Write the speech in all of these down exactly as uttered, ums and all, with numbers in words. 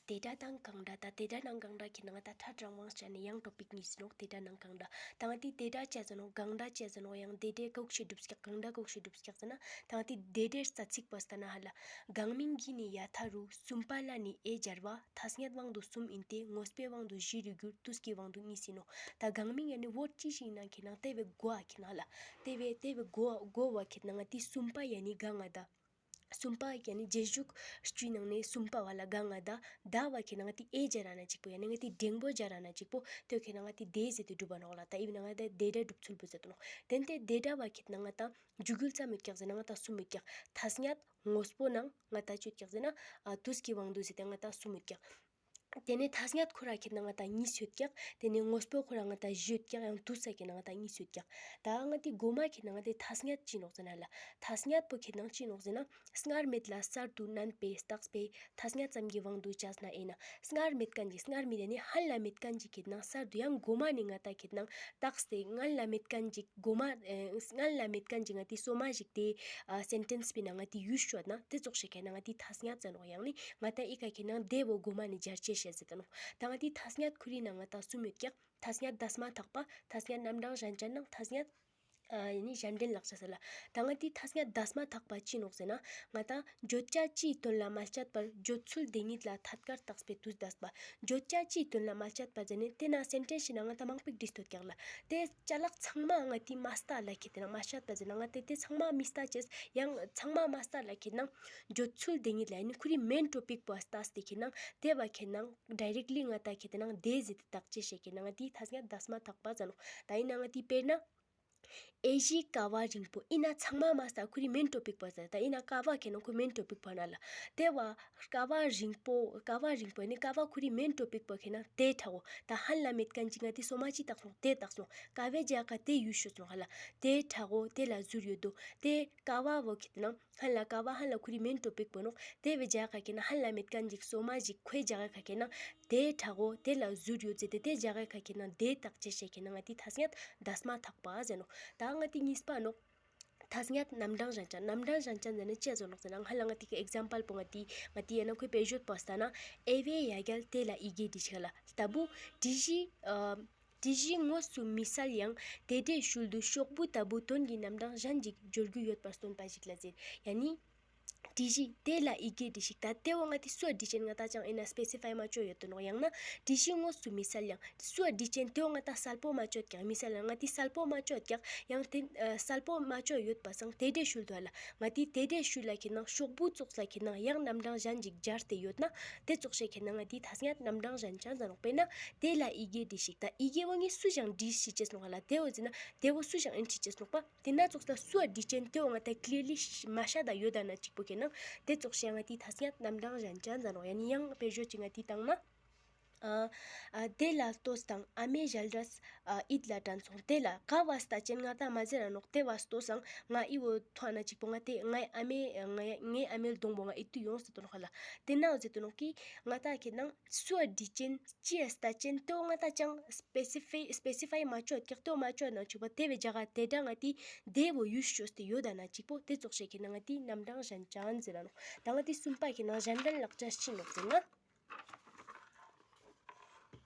དེ་སྒྲ་དང་གང་སྒྲ། ད་དེ་སྒྲ་དང་གང་སྒྲ་ཁྱེད་ནང་ད་ཁྲ་གྲང་བང་བྱས་ནས་ཡང་ཊོ་པིག་གཉིས་ཟེར་ནོག་དེ་སྒྲ་དང་གང་སྒྲ། ད་ང་དེ་དེ་སྒྲ་བྱས་ཟེར་ནོག་གང་སྒྲ་བྱས་ཟེར་ནོག་ཡང་དེ་སྒྲའི་གོ་ཤེས་སྒྲུབ་སྐྱག་གང་སྒྲ་གོ་ཤེས་སྒྲུབ་སྐྱག་ཟེར་ན། ད་ང་དེ་དེ་སྒྲའི་རྩ་ཚིག་པོ་ལྟ་ན་ཧ་ལ། གང་མིང་གི་ནི་ཡ་མཐའ་རུ། གསུམ་པ་ལ་ནི་ཨེ་སྦྱར་བ། ཐ་སྙད་དབང་དུ་གསུམ་ཡིན་ཏེ། དངོས་པོའི་དབང་དུ་བཞི་རུ་འགྱུར། དུས་ཀྱི་དབང་དུ་གཉིས་ཡིན་ནོ། ད་གང་མིང་ཡ་ནི་ཝརཌ་ཅི་ཞིག་ནང་ཁྱེད་ནང་དེ་བས་གོ་བ་ཁྱེད་ནང་ལ། དེ་བས་དེ་བས་གོ་གོ་བ་ཁྱེད་ནང་ང་དེ་གསུམ་པ་ཡ་ནི་ག་ང་ད། གསུམ་པ་ཡ་ནི་རྗེས་འཇུག་བཅུའི་ནང་ནས་གསུམ་པ་བ་ལ་ག་ང་ད། ད་བ་ཁྱེད་ནང་ང་དེ་ཨེ་སྦྱར་ན་གཅིག་པོ་ཡ་ནི་ང་དེ་འགྲེང་བུ་སྦྱར་ན་གཅིག་པོ་དེ་ཁྱེད་ནང་ང་དེ་དེ་ཟེར་དུ་སྒྲུབ་པ་ནོག་ལ། ད་ཨི་བི་ནང་ང་དེ་དེ་སྒྲ་སྒྲུབ་ཚུལ་བུ་ཟེར་དུ་ནོག་དེ་འདྲ་དེ་སྒྲ་བ་ཁྱེད་ནང་ང་ད། འཇུག་ཡུལ་ཙམ་ཡོད་ཀྱག་ཟེར་ན་ང་ད་གསུམ་ཡོད་ཀྱག་ཐ་སྙད་དངོས་པོ་ནང་ང་ད་ཅི་ཡོད་ཀྱག་ཟེར་ན། ཨ་དུས་ཀྱི་དབང་དུ་ཟེར་ཏེ་ང་ད་གསུམ་ཡོད་ཀྱག་དེ་ནས་ཐ་སྙད་ཁོ་ར་ཁྱེད་ནང་ང་ད་གཉིས་ཡོད་ཀྱག་དེ་ནས་དངོས་པོ་ཁོ་ར་ང་ད་བཞི་ཡོད་ཀྱག་ཡང་དུས་ས་ཁྱེད་ནང་ང་ད་གཉིས་ཡོད་ཀྱག་ད་ང་དེ་གོ་མ་ཁྱེད་ནང་ང་དེ་ཐ་སྙད་ཅི་ནོག་ཟེར་ན་ལ། ཐ་སྙད་པོ་ཁྱེད་ནང་ཅི་ནོག་ཟེར་ན། སྔར་མེད་ལ་གསར་དུ་བསྣན་པའི་རྟགས་པས། ཐ་སྙད་ཙམ་གྱི་དབང་དུ་བྱས་ན་ཨེ་ན། སྔར་མེད་མཁན་གྱི་སྔར་མེད་ཡ་ནི་ཧ་ལ་མེད་མཁན་གྱི་ཁྱེད་ནང་གསར་དུ་ཡང་གོ་མ་ནི་ང་ད་ཁྱེད་ནང་རྟགས་ཏེ་སྔར་ལ་མེད་མཁན་གྱི་གོ་མ་ཨེ་སྔར་ལ་མེད་མཁན་གྱི་ང་དེ་སོ་མ་ཞིག་དེ་ཨ་སེན་ཊེན་སི་པའི་ནང་ང་དེ་ཡུལ་ཤོད་ན་དེ་ཙོགས་ཤིག་ཁྱེད་ནང་ང་དེ་ཐ་སྙད་ཟེར་ནོག་ཡང་ནི་ང་ད་ཨི་ཀ་ཁྱེད་ནང་དེ་བོ་གོ་མ་ནི་སྦྱར་ཅེས་བཤད་ཟེར་ད་ནོག་ད་ང་དེ་ཐ་སྙད་ཁོ་རའི་ནང་ང་ད་གསུམ་ཡོད་ཀྱག་ཐ་སྙད་འདས་མ་ཐག་པ། ཐ་སྙད་རྣམ་གྲངས་གཞན་ཅན་ནང་ཐ་སྙད། ཨ་ཡིན་ནི་གཞན་འདྲེན་ལག་ཆ་ཟེར་ལ། ད་ང་དེ་ཐ་སྙད་འདས་མ་ཐག་པ་ཅི་ནོག་ཟེར་ན། ང་ད་བརྗོད་བྱ་སྤྱིའི་དོན་ལ་མ་དཔྱད་པར་བརྗོད་ཚུལ་དེ་ཉིད་ལ་ཐད་ཀར་བརྟགས་པའི་དུས་འདས་པ། བརྗོད་བྱ་སྤྱིའི་དོན་ལ་མ་དཔྱད་པ་ཟེར་ནས་དེ་ན་སེན་ཊེན་སི་ནང་ང་ད་མང་པོ་བྲིས་ཏོ་ཀྱག་ལ། དེ་ཅ་ལག་ཚང་མ་ང་དེ་མ་ལྟ་ལ་ཁྱེད་དེ་ན་མ་དཔྱད་པ་ཟེར་ན་ང་དེ་དེ་ཚང་མ་མི་ལྟ་ཅེས། ཡང་ཚང་མ་མ་ལྟ་ལ་ཁྱེད་ནང་བརྗོད་ཚུལ་དེ་ཉིད་ལ་ཡིན་ནི་ཁོ་རའི་མེན་ཊོ་པིག་པོ་ལྟ་སྟེ་ཁྱེད་ནང་དེ་བ་ཁྱེད་ནང་ཌའི་རེག་ལི་ང་ད་ཁྱེད་དེ་ནང་དེ་ཟེར་དེ་བརྟག་ཅེས་བཤད་ཁྱེད་ནང་ང་དེ་ཐ་སྙད་འདས་མ་ཐག་པ་ཟེར་ནོག་ད་ཡིན་ན་ང་དེ་དཔེར་ན། ཨེ་ཤི་ཀ་བ་རིང་པོ་ཨི་ན་ཚང་མ་མ་ས་ཁོ་རའི་མེན་ཊོ་པིག་པོ་ཟེར། ད་ཨི་ན་ཀ་བ་ཁྱེད་ནང་ཁོ་མེན་ཊོ་པིག་པོ་ན་ལ། དེ་བ་ཀ་བ་རིང་པོ་ཀ་བ་རིང་པོ་ནི་ཀ་བ་ཁོ་རའི་མེན་ཊོ་པིག་པོ་ཁྱེད་ནང་དེ་ཁྲ་འོ། ད་ཧན་ལ་མེད་མཁན་གྱི་ང་དེ་སོ་མ་ཅི་བཏགས་སོང་དེ་བཏགས་སོང་། ཀ་བའི་རྒྱ་ཀ་དེ་ཡུལ་ཤོད་སོང་ཧ་ལ། དེ་ཁྲ་འོ་དེ་ལ་ཟུར་ཡོད་དོ། དེ་ཀ་བ་བོ་ཁྱེད་ནང་ཧན་ལ་ཀ་བ་ཧན་ལ་ཁོ་རའི་མེན་ཊོ་པིག་པོ་ནོག་དེ་བའི་རྒྱ་ཀ་ཁྱེད་ནང་ཧན་ལ་མེད་མཁན་གྱི་སོ་མ་ཞིག་ཁོའི་རྒྱ་ཀ་ཁ་ཁྱེད་ནང་དེ་ཁྲ་འོ་དེ་ལ་ཟུར་ཡོད་ཟེར་ཏེ་དེ་རྒྱ་ཀ་ཁ་ཁྱེད་ནང་དེ་བཏགས་ཅེས་བཤད་ཁྱེད་ནང་ང་དེ་ཐ་སྙད་འདས་མ་ཐག་པ་ཟེར་ནོག་ད་ང་དེ་གཉིས་པ་ནོག་ཐ་སྙད་རྣམ་གྲངས་གཞན་ཅན། རྣམ་གྲངས་གཞན་ཅན་ཟེར་ན་ཅི་ཟེར་ནོག་ཟེར་ན་ང་ལ་ང་དེ་གི་ཨེག་ཛམ་པལ་པོ་ང་དེ་ང་དེ་ཡིན་ན་ཁོའི་དཔེ་བརྗོད་པོ་ལྟ་ན། ཨེ་བའི་ཡ་གྱལ་དེ་ལ་ཡི་གེ་འབྲི་ཞིག་ལ་ལྟ་བུ་འབྲི་གཞི་ཨ་འབྲི་གཞི་དངོས་སུ་མི་གསལ་ཡང་དེ་འདྲའི་ཤུལ་དུ་ཤོག་བུ་ལྟ་བུ་དོན་གྱི་རྣམ་གྲངས་གཞན་ཞིག་སྦྱོར་རྒྱུ་ཡོད་པར་སྟོན་པ་ཞིག་ལ་ཟེར། ཡ་ནི། འབྲི་གཞི་དེ་ལ་ཡི་གེ་འབྲི་ཞིག་ད་དེ་བོ་ང་དེ་སུའ་འབྲི་ཅན་ང་ད་ཅང་ཨེ་ན་སྤེ་སི་ཕའི་མ་བཅོ་ཡོད་དོ་ནོག་ཡང་ན་འབྲི་གཞི་དངོས་སུ་མི་གསལ་ཡང་སུའ་འབྲི་ཅན་དེ་བོ་ང་ད་གསལ་པོ་མ་བཅོ་ཀྱག་མི་གསལ་ཡང་ང་དེ་གསལ་པོ་མ་བཅོ་ཀྱག་ཡང་དེ་ཨ་གསལ་པོ་མ་བཅོ་ཡོད་པ་སང་དེ་འདྲའི་ཤུལ་དུ་ཨ་ལ་ང་དེ་དེ་འདྲའི་ཤུལ་ལ་ཁྱེད་ནང་ཤོག་བུ་ཙོགས་ལ་ཁྱེད་ནང་ཡང་རྣམ་གྲངས་གཞན་ཞིག་སྦྱར་ཏེ་ཡོད་ན་དེ་ཙོགས་བཤད་ཁྱེད་ནང་ང་དེ་ཐ་སྙད་རྣམ་གྲངས་གཞན་ཅན་ཟེར་ནོག་དཔེར་ན་དེ་ལ་ཡི་གེ་འབྲི་ཞིག་ད་ཡི་གེ་བོ་ངས་སུ་ཞིག་འབྲི་ཤེས་ཅེས་ནོག་ཨ་ལ་དེ་བོ་ཟེར་ན་དེ་བོ་སུ་ཞིག་ཨེ་འབྲི་ཅེས་ནོག་པ། དེ་ན་ཙོགས་ལ་སུའ་འབྲི་ཅན་དེ་བོ་ང་ད་ཀླི་ལི་མ་ཤ་ད་ཡོད་ད་ན་གཅིག་པོ་ཁྱེད་ནང་དེ་ཙོགས་བཤད་ང་དེ་ཐ་སྙད་རྣམ་གྲངས་གཞན་ཅན་ཟེར་ནོག་ཡ་ནི་ཡང་དཔེ་བརྗོད་ཅིག་ང་དེ་བཏང་ན། ཨ་ཨ་དེ་ལ་ལྟོས་དང་ཨ་མའི་ཞལ་རས་ཨ་ཨིད་ལ་དྲན་སོང་དེ་ལ་ག་བ་ལྟ་ཅན་ང་ད་མ་ཟེར་ར་ནོག་དེ་བ་ལྟོས་སང་ང་ཨི་བོ་ཐོ་ན་གཅིག་པོ་ང་དེ་ངའི་ཨ་མའི་ངའི་ངའི་ཨ་མའི་ལྡོང་བོ་ང་ཨིད་དུ་ཡོང་ཟེར་དོ་ནོག་ཧ་ལ། དེ་ན་འོ་ཟེར་དོ་ནོག་གི་ང་ད་ཁྱེད་ནང་སུའ་འབྲི་ཅན་ཅི་ཡ་ལྟ་ཅན་དེ་བོ་ང་ད་ཅང་སྤེ་སི་ཕའི་སྤེ་སི་ཕའི་མ་བཅོ་ཀྱག་དེ་བོ་མ་བཅོ་ན་གཅིག་པོ་དེ་བའི་རྒྱ་ག་དེ་འདྲ་ང་དེ་དེ་བོ་ཡུལ་ཤོས་ཏེ་ཡོད་ད་ན་གཅིག་པོ་དེ་ཙོགས་བཤད་ཁྱེད་ནང་ང་དེ་རྣམ་གྲངས་གཞན་ཅན་ཟེར་ར་ནོག་ད་ང་དེ་གསུམ་པ་ཁྱེད་ནང་གཞན་འདྲེན་ལག་ཆ་ཕྱིན་ནོག་ཟེར་ན།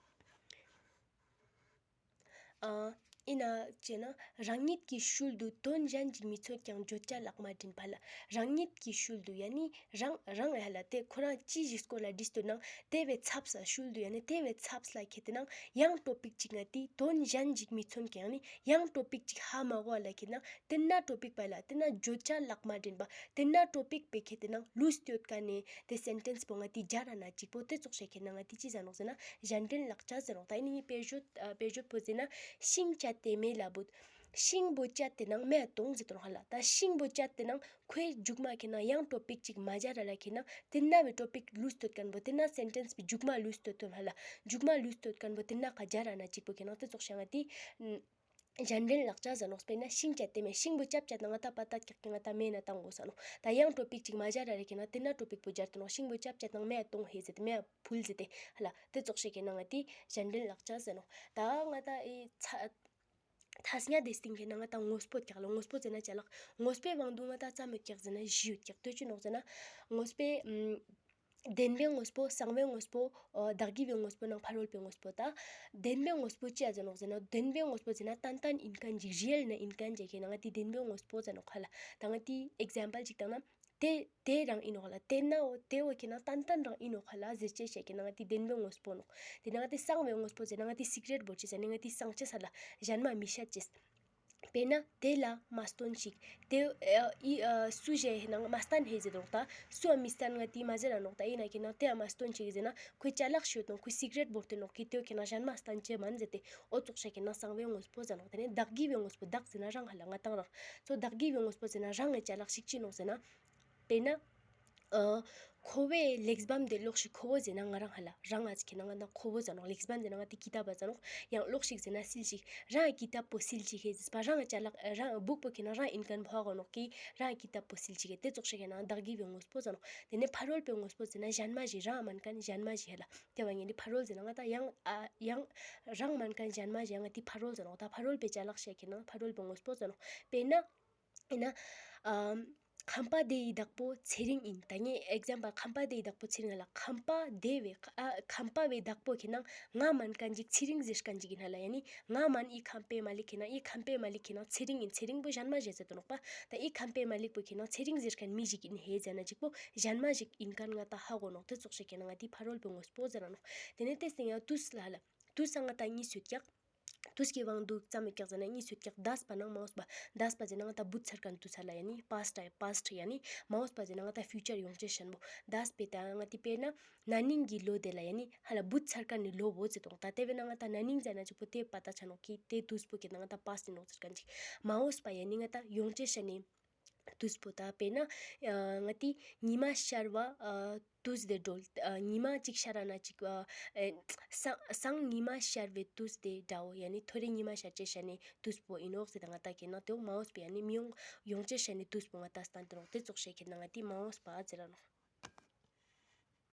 ཨ་ཡིན་ན་ཅེ་ན་རང་ཉིད་ཀྱི་ཤུལ་དུ་དོན་གཞན་གྱིས་མི་མཚོན་ཀྱང་བརྗོད་བྱ་ལག་མ་འདྲེན་པ་ལ། རང་ཉིད་ཀྱི་ཤུལ་དུ་ཡ་ནི་རང་རང་ཧ་ལ་དེ་ཁོ་རང་ཅི་ཞིག་སྐོར་ལ་བྲིས་ཏོ་ནང་དེ་བའི་ཚབ་ས་ཤུལ་དུ་ཡ་ནི་དེ་བའི་ཚབ་ས་ཁྱེད་དེ་ནང་ཡང་ཊོ་པིག་ཅིག་ང་དེ་དོན་གཞན་ཞིག་མི་མཚོན་ཀྱང་ནི་ཡང་ཊོ་པིག་ཅིག་ཧ་མ་གོ་བ་ལ་ཁྱེད་ནང་དེ་ན་ཊོ་པིག་པ་ལ་དེ་ན་བརྗོད་བྱ་ལག་མ་འདྲེན་པ་དེ་ན་ཊོ་པིག་པའི་ཁྱེད་དེ་ནང་ལུས་ཏེ་ཡོད་ཀ་ནི་དེ་སེན་ཊེན་སི་པོ་ང་དེ་སྦྱར་ར་ན་གཅིག་པོ་དེ་ཙོགས་བཤད་ཁྱེད་ནང་ང་དེ་ཅི་ཟེར་ནོག་ཟེར་ན། གཞན་འདྲེན་ལག་ཆ་ཟེར་རོགས། ད་ཡིན་ནི་དཔེ་བརྗོད་ཨ་དཔེ་བརྗོད་པོ་ཟེར་ན། ཤིང་བཅད་དེ་མེ་ལ་བུད། ཤིང་བོ་བཅད་དེ་ནང་མེ་གཏོང་ཟེར་དོ་རོགས་ལ། ད་ཤིང་བོ་བཅད་དེ་ནང་ཁོའི་མཇུག་མ་ཁེ་ནང་ཡང་ཊོ་པིག་ཅིག་མ་སྦྱར་ར་ལ་ཁེ་ནང་དེ་ན་བའི་ཊོ་པིག་ལུས་སྟོད་མཁན་པོ་དེ་ན་སེན་ཊེན་སི་པའི་མཇུག་མ་ལུས་སྟོད་དོ་རོགས་ལ། མཇུག་མ་ལུས་སྟོད་མཁན་པོ་དེ་ན་ཁ་སྦྱར་ར་ན་གཅིག་པོ་ཁེ་ནང་དེ་ཙོགས་བྱ་ང་དེ། གཞན་འདྲེན་ལག་ཆ་ཟེར་ནོག་དཔེར་ན་ཤིང་བཅད་དེ་མེ། ཤིང་བོ་བཅད་བཅད་ན་ང་ད་པ་ཏ་ཀྱག་ཀྱག་ང་ད་མེ་ན་བཏང་དགོས་ས་ནོག་ད་ཡང་ཊོ་པིག་ཅིག་མ་སྦྱར་ར་རེ་ཁེ་ན་དེ་ན་ཊོ་པིག་པོ་སྦྱར་དུ་ནོག་ཤིང་བོ་བཅད་བཅད་ན་མེ་གཏོང་ཧེ་ཟེར་ཏེ་མེ་ཕུལ་ཟེར་ཏེ་ཧ་ལ་དེ་ཙོགས་ཤིག་ཁེ་ན་ང་དེ་གཞན་འདྲེན་ལག་ཆ་ཟེར་ནོག་ད་ང་ད་ཨི་ཚ་ཐ་སྙད་དེ་སྟེང་ཁེ་ན་ང་ད་དངོས་པོ་ཀྱག་ལ། དངོས་པོ་ཟེར་ན་ཅ་ལག་དངོས་པོའི་དབང་དུ་ང་ད་ཙམ་ཡོད་ཀྱག་ཟེར་ན་བཞི་ཡོད་ཀྱག་དོ་ཅི་ནོག་ཟེར་ན་དངོས་པོའི་ཨམ། བདེན་པའི་དངོས་པོ། གསང་བའི་དངོས་པོ། ཨ་བདག་གི་བའི་དངོས་པོ་ནང་ཕ་རོལ་པོའི་དངོས་པོ་དང་། བདེན་པའི་དངོས་པོ་ཅི་ཡ་ཟེར་ནོག་ཟེར་ན། བདེན་པའི་དངོས་པོ་ཟེར་ན་ཏན་ཏན་ཡིན་མཁན་ཅིག་རི་ཡལ་ནི་ཡིན་མཁན་ཅིག་ཁེ་ན་ང་དེ་བདེན་པའི་དངོས་པོ་ཟེར་ནོག་ཁ་ལ། ད་ང་དེ་ཨིག་ཛམ་པལ་ཅིག་བཏང་ན། དེ་དེ་རང་ཡིན་ནོག་ལ། དེ་ནའོ་དེ་བོ་ཁེ་ན་ཏན་ཏན་རང་ཡིན་ནོག་ཁ་ལ་ཟེར་ཅེས་བཤད་ཁེ་ན་ང་དེ་བདེན་པའི་དངོས་པོ་ནོག་དེ་ན་ང་དེ་གསང་བའི་དངོས་པོ་ཟེར་ན་ང་དེ་སི་ཀྲེཊ་བོ་ཅི་ཟེར་ནི་ང་དེ་གསང་ཅེས་ལ་གཞན་མ་མི་བཤད་ཅེས། དཔེར་ན་དེ་ལ་མ་སྟོན་ཅིག་དེ་ཨ་ཨི་ཨ་སུ་ཞེས་ཧེ་ནང་མ་སྟན་ཧེ་ཟེར་རོག་ད། སུའང་མི་སྟན་ང་དེ་མ་ཟེར་ར་ནོག་ད། ཡིན་ན་ཁེ་ན་དེའང་མ་སྟོན་ཅིག་ཟེར་ན་ཁོའི་ཅ་ལག་ཤོད་དང་ཁོའི་སི་ཀྲེཊ་བོར་ཏེ་ནོག་གི་དེ་ཁེ་ན་གཞན་མ་སྟན་ཅེས་མན་ཟེར་ཏེ། འོ་ཙོག་ཤ་ཁེ་ན་གསང་བའི་དངོས་པོ་ཟེར་ནོག་དེ་ནས་བདག་གི་བའི་དངོས་པོ། བདག་ཟེར་ན་རང་ཧ་ལ་ང་དང་རང་། སོ་བདག་གི་བའི་དངོས་པོ་ཟེར་ན་རང་གི་ཅ་ལག་ཞིག་ཅི་ནོག་ཟེར་ན། དཔེར་ན། ཨ་ཁོ་བོའི་གླེགས་བམ་དེ་ཀློག་ཤིག་ཁོ་བོ་ཟེར་ན་ང་རང་ཧ་ལ་རང་ཨ་ཙི་ཁེ་ན་ང་དང་ཁོ་བོ་ཟེར་ནོག་གླེགས་བམ་ཟེར་ན་ང་དེ་ཀི་ཏབ་པ་ཟེར་ནོག་ཡང་ཀློག་ཤིག་ཟེར་ན་སིལ་ཤིག་རང་ཀི་ཏབ་པོ་སིལ་ཤིག་ཧེ་ཟེར་པ་རང་ཅ་ལག་རང་སྦུག་པོ་ཁེ་ན་རང་ཡིན་མཁན་བོ་ཧ་གོ་ནོག་གི་རང་ཀི་ཏབ་པོ་སིལ་ཤིག་ཧེ། དེ་ཙོག་ཤ་ཁེ་ན་བདག་གི་བའི་དངོས་པོ་ཟེར་ནོག་དེ་ནས་ཕ་རོལ་པོའི་དངོས་པོ་ཟེར་ན་གཞན་མ་ཞིག་རང་མན་མཁན་གཞན་མ་ཞིག་ཧ་ལ། དེ་བ་ངས་འདི་ཕ་རོལ་ཟེར་ན་ང་དང་ཡང་ཨ་ཡང་རང་མན་མཁན་གཞན་མ་ཞིག་ཡང་ང་དེ་ཕ་རོལ་ཟེར་ནོག་ད་ཕ་རོལ་པའི་ཅ་ལག་ཤ་ཁེ་ན་ཕ་རོལ་པོའི་དངོས་པོ་ཟེར་ནོག་དཔེར་ན། ཡིན་ན། ཨམ། ཁམས་པ་དེ་ཡི་བདག་པོ་ཚེ་རིང་ཡིན། ད་ངས་ཨིག་ཛམ་པལ་ཁམས་པ་དེ་ཡི་བདག་པོ་ཚེ་རིང་ལ། ཁམས་པ་དེ་བའི་ཨ་ཁམས་པ་བའི་བདག་པོ་ཁེ་ན་ང་མན་མཁན་ཅིག་ཚེ་རིང་ཟེར་མཁན་ཅིག་ཡིན་ཧ་ལ། ཡ་ནི་ང་མན་ཨི་ཁམས་པའི་མ་ལིག་ཁེ་ན་ཨི་ཁམས་པའི་མ་ལིག་ཁེ་ན་ཚེ་རིང་ཡིན། ཚེ་རིང་པོ་གཞན་མ་ཞིག་ཟེར་དུ་ནོག་པ། ད་ཨི་ཁམས་པའི་མ་ལིག་པོ་ཁེ་ན་ཚེ་རིང་ཟེར་མཁན་མི་ཞིག་ཡིན་ཧེ་ཟེར་ན་ཅིག་པོ་གཞན་མ་ཞིག་ཡིན་མཁན་ང་ད་ཧ་གོ་ནོག་དེ་ཙོག་ཤ་ཁེ་ན་ང་དེ་ཕ་རོལ་པོའི་དངོས་པོ་ཟེར་ར་ནོག་དེ་ནས་དེ་སྟེང་ཡང་དུས་ལ་ཧ་ལ། དུས་ང་ད་གཉིས་སུ་ཀྱག་དུས་ཀྱི་དབང་དུ་ཙམ་ཡོད་ཀྱག་ཟེར་ན་གཉིས་སུ་ཀྱག་འདས་པ་ནང་མ་འོངས་པ། འདས་པ་ཟེར་ན་ང་ད་བུད་ཚར་མཁན་དུས་ཧ་ལ། ཡ་ནི་པ་སི་ཊི་ཡ་པ་སི་ཊི་ཡ་ནི་མ་འོངས་པ་ཟེར་ན་ང་ད་ཕིའུ་ཅར་ཡོང་ཅེས་ཤན་པོ། འདས་པའི་ད་ང་དེ་དཔེར་ན་ན་ནིང་གི་ལོ་དེ་ལ་ཡ་ནི་ཧ་ལ་བུད་ཚར་མཁན་ནི་ལོ་བོ་ཟེར་དོང་། ད་དེ་བས་ན་ང་ད་ན་ནིང་ཟེར་ན་ཅིག་པོ་དེ་པ་ད་ཆ་ནོག་གི་དེ་དུས་པོ་ཁེ་ན་ང་ད་པ་སི་ཊི་ནོག་ཟེར་མཁན་ཅིག་མ་འོངས་པ་ཡ་ནི་ང་ད་ཡོང་ཅེས་ཤན་ནི། དུས་པོ་ད་དཔེར་ན་ང་དེ་ཉི་མ་ཤར་བ་དུས་དེ་འགྲོ། ཉི་མ་གཅིག་ཤར་ན་གཅིག་སང་སང་ཉི་མ་ཤར་བའི་དུས་དེ་འདྲའོ། ཡ་ནི་ཐོ་རེ་ཉི་མ་ཤར་ཅེས་ཤ་ནི་དུས་པོ་ཡིན་ནོག་ཟེར། ད་ང་ད་ཁེ་ན་དེའོ་མ་འོངས་པའི་ཡ་ནི་མི་ཡོང་ཡོང་ཅེས་ཤ་ནི་དུས་པོ་ང་ད་སྟན་ཏེ་ནོག་དེ་ཙོག་ཤ་ཁེ་ན་ང་དེ་མ་འོངས་པ་ཟེར་ར་ནོག